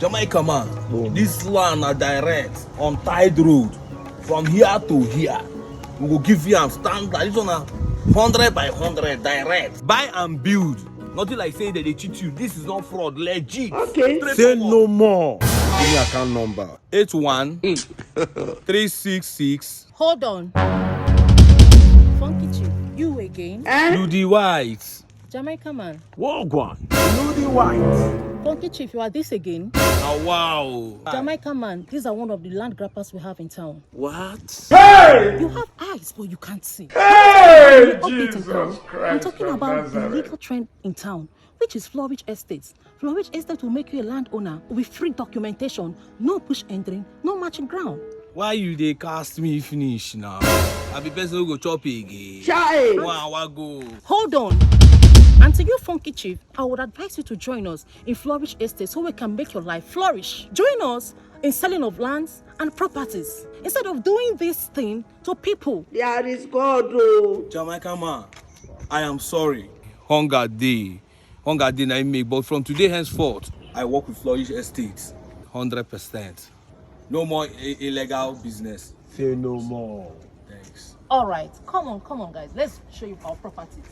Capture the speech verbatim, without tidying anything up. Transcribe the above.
Jamaica man, this land na direct, untied road. From here to here, we go give you am standard. This one na hundred by hundred direct. Buy and build. Nothing like say dem dey cheat you. This is not fraud, legit. Okay. Say no more. Give me account number. Eight one three six six. Hold on. Funky Chief, you again? Rudy White. Jamaica man. Wagwan. Rudy White. Funky Chief, you are this again? Ah, wow. Jamaica man, these are one of the land grabbers we have in town. What? Hey! You have eyes, but you can't see. Hey! Jesus Christ. I'm talking about the legal trend in town, which is Flourish Estates. Flourish Estate will make you a landowner with free documentation, no bush entering, no matching ground. Why you dey cast me finish now? I be person who go chop again. Chai! One hour go. Hold on. And to you, Funky Chief, I would advise you to join us in Flourish Estate so we can make your life flourish. Join us in selling of lands and properties instead of doing this thing to people. There is God, oh. Jamaica man, I am sorry. Hunger day. Hunger day na im make, but from today henceforth, I work with Flourish Estate. Hundred percent. No more i- illegal business. Say no more. Thanks. All right, come on, come on, guys. Let's show you our properties.